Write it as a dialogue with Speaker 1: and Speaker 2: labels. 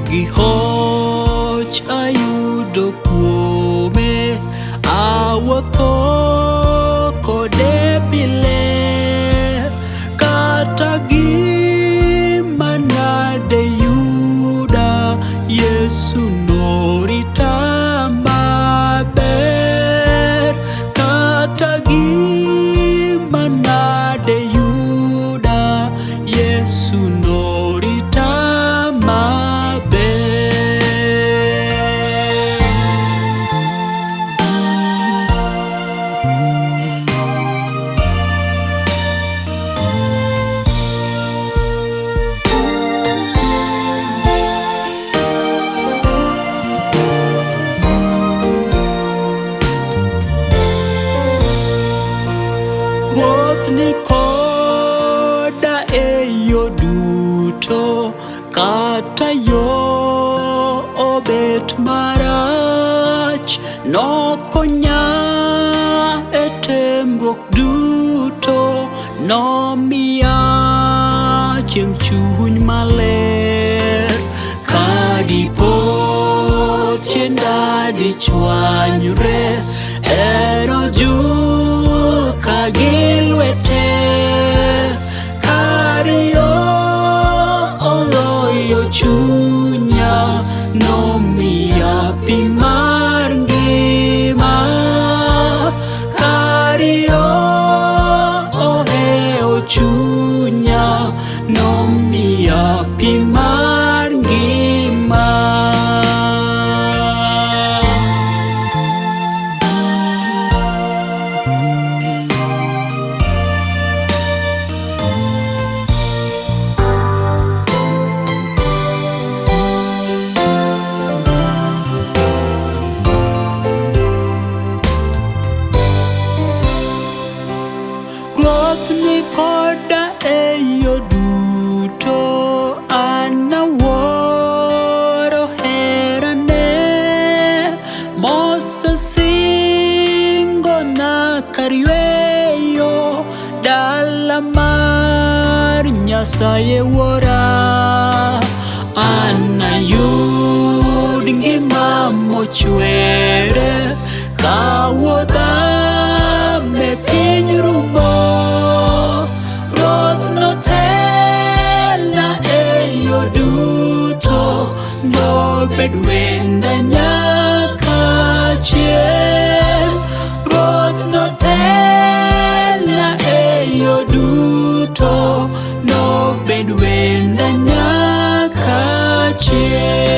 Speaker 1: gi hoch ayudo kuome, awuotho kode pile. Kata gima nade yuda, Yesu norita maber. Kata gima nade yuda, Yesu norita maber. Ruoth ni koda e yo duto, kata yo obet marach, nokonya e temruok duto, nomiya chiemb chuny maler. Ka dipo tienda dichwanyre, enojuka gi lwete. Kar yo oloyo chunya, nomiya pi mar ngima. Kar yo ohewo chunya, nomiya pi mar ngima. Ruoth ni koda e yo duto, an awuoro herane. Mosesingona kar yweyo, dala mar Nyasaye Wuora. Anayud ngima mochwere, kawuotha me piny rumo. Ruoth notelna e yo duto, nobed wenda nyaka chieng'. Ruoth notelna e yo duto, nobed wenda nyaka chieng'.